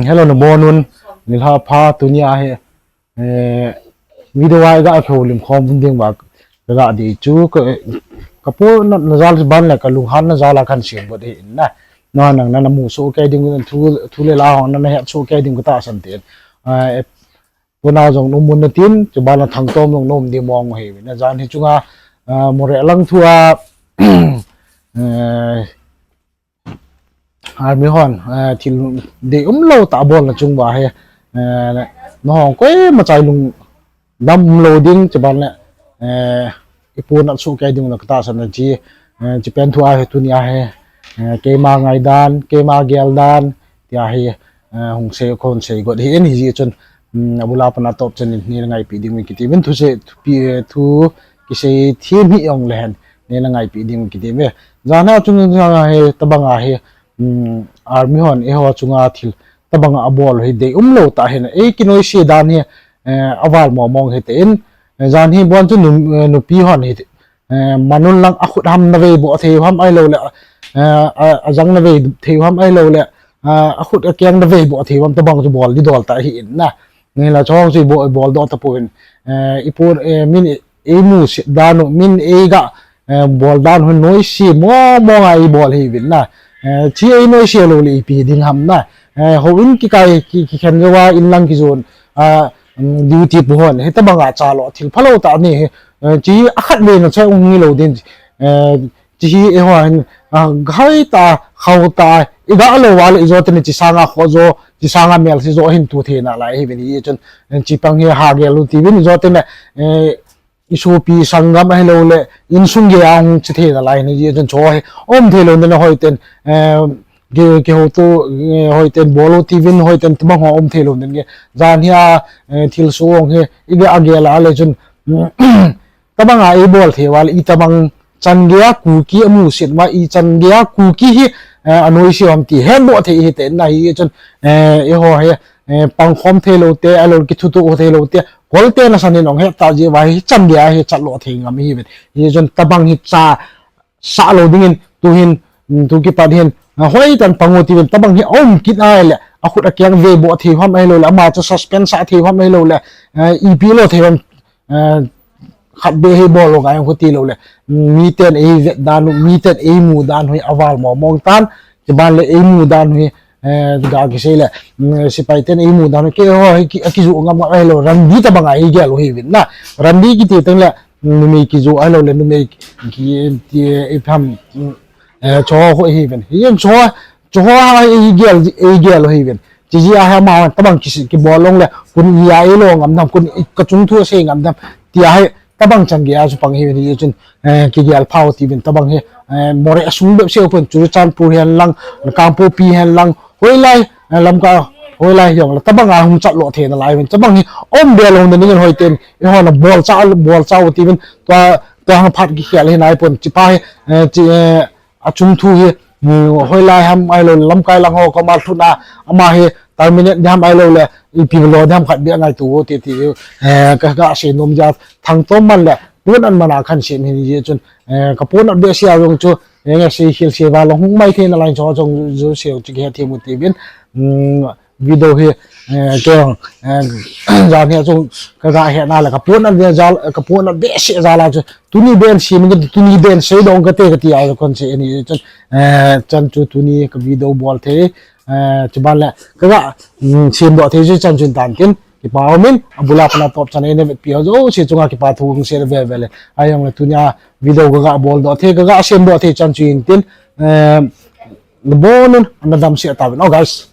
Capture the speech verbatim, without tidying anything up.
Hello, nabonun, nilhah pha. Tunia hi, eh, video a iga houlim khom ding uva kaga dei chu, ka, kaponatna jal ban le kalunghanna jal a kahin sem got ahi in na. Nangho nana mu soh kei ding, thu, thu le la ho nana het soh kei ding katahsan tin. Eh, pona jong naum un natin, chuban le thangtom jong naum ding mong ahi in na. Jan hi chunga, ah, Moreh lang thua, eh, Army hon, eh, thil dei umlou tah abolna chung uva hi, eh, nangho koima cha lungdam umlou ding, chuban le, eh, iponat soh kei ding u katahsan in chi, eh, chipen thua hi tunia hi, eh, keima ngaidan, keima geldan, tia hi, eh, hung sei, kahung sei got ahi in, hijeh chun, um, abul a pat a atop chan in neina ngaipi ding uvin kiti uvin, thu sei, thupi, thu kisei thim hi jong lehen neina ngaipi ding uvin kiti uve. Jan a chung hi tabang a hi, um, Army hon eiho chunga thil tabang a abol hi dei umlou tah ahin, ei kinoise dan hi, eh, aval mong mong hite in, eh, jan hi bon chu nu, eh, nupi hon hi, eh, manun lang akhut ham navei boh thei u ham ahilou le, eh, a, ajang navei thei u ham ahilou le, eh, akhut akeng navei boh thei u ham tabang chu bol didol tah ahi in na. Nila chong chu ibol, ibol doh tapon, eh, ipo, eh, min eimu set dan u, min eiga, eh, bol dan u noise mong mong a ibol ahi uvin na. Eh, chi einoise lou le ipi ding ham na. Eh, houin kikai ki, kikhen jouva in lang kijon, ah, um, duty pu hon hi tabang a cha lou thil phalou tah ahi. Eh, chi akhat le na cha ung hilou din. Eh, chi hi eiho hin, ah, gai tah, khau tah, iga lou uva le ijo teni chi sanga kho jo, chi sanga melse jo hin tu thei nalai ahi uvin hijeh chun, eh, chi pang hi ha gel u ti uvin ijo teni, eh, isopi sanggam ahilou le, insung gei a hung chi thei nalai ahi in, hijeh chun chu hi um thei lou ding ahi, hoiten, eh, ki, kihouto, eh, hoiten bol u ti uvin, hoiten tabang ho um thei lou ding ahi. Jan hi a, eh, thilsoh hi, iga gel a le chun, tabang a eibol thei uva le, itabang chan gei a Kuki amu set uva, ichan gei a Kuki hi, eh, anoise u ham ti hetboh thei hite na hijeh chun, eh, eiho hi, eh, pangkhom thei lou te, ahilou le kithutoh thei lou te, Kolte nasan in hung het tah jeh uva hi chan gei a hi chat lou thei ngam ahi uvin. Hijeh chun tabang hi cha sah lou dingin, tu hin, mm, tu kipat hin, ah, hoitah in pang u ti uvin, tabang hi aum kit a le, akhut akeng vei boh thei u ham ahilou le, ama chu suspend sah thei u ham ahilou le, eh, ipi lou thei u ham, eh, khat beh hi bol lou ngai u ti lou le, mm, miten eivet dan u, miten eimu dan u hi aval mong mong tan, chuban le eimu dan u hi, eh, ga kisei le, mm, sepai ten eimu dan u, keiho hi ki, akijoh ngam ngam ahilou, Randi tabang a eigel u ahi uvin na. Randi kiti teng le, mm, numei kijoh ahilou le, numei ki, ki, ipi ham, mm, eh, chu ho ahi uvin. Hijeh chun chu ho, chu ho a eigel, eigel u ahi uvin. Chi jeh a hi amahon tabang ki, kibol lou le, kun i a eilo ngam dem, kun i kachung thu asei ngam dem, tia hi tabang chan gei a chu pang ahi uvin, hijeh chun, eh, kigel pha u ti uvin tabang hi, eh, Moreh asung bep seh u pon, Churachandpur hen lang, Kangpokpi hen lang, hoilai, eh, Lamka, hoilai hi jong le, tabang a hung chat lou thei nalai uvin, tabang hi um be lou na dingin hoiten, eiho na bol cha, bol cha u ti uvin, tua, tua hang phat kikhel hi nai pon, chi pa hi, eh, chi, eh, achung thu hi, mm, hoilai ham ahilou le lamkai lang ho koma lhun a, ama hi terminate ding ham ahilou le, ipi lou ding ham khat beh ngaito u te ti, eh, ka, kasei nom jeh a thangtom man le, ponat man a kahin sem ahi jeh chun, eh, kaponat behseh a jong chu, eh, nge sei khel sei val hung mai thei nalai chu jong jouse chu kihe thei u ti uvin, mm, video hi, eh, kei, eh, jan hi a chung kaga hetna le kaponat ve jal, kaponat behseh jal a chu tuni beh in sem inge, tuni beh in seidoh inge kati, kati a kon sei ahi chun, eh, chan chu tuni ka video bol thei, eh, chuban le kaga, mm, semdoh thei chu chan chu hin tan tin, kipa um in, abul a pat a atop chan a eina vetpi ho jouse chunga kipa thu kasei ve ve le, ahi jong le tunia video kaga boldoh thei, kaga semdoh thei chan chu hin tin, eh, nabonun, nadam seh tauvin, oh guys.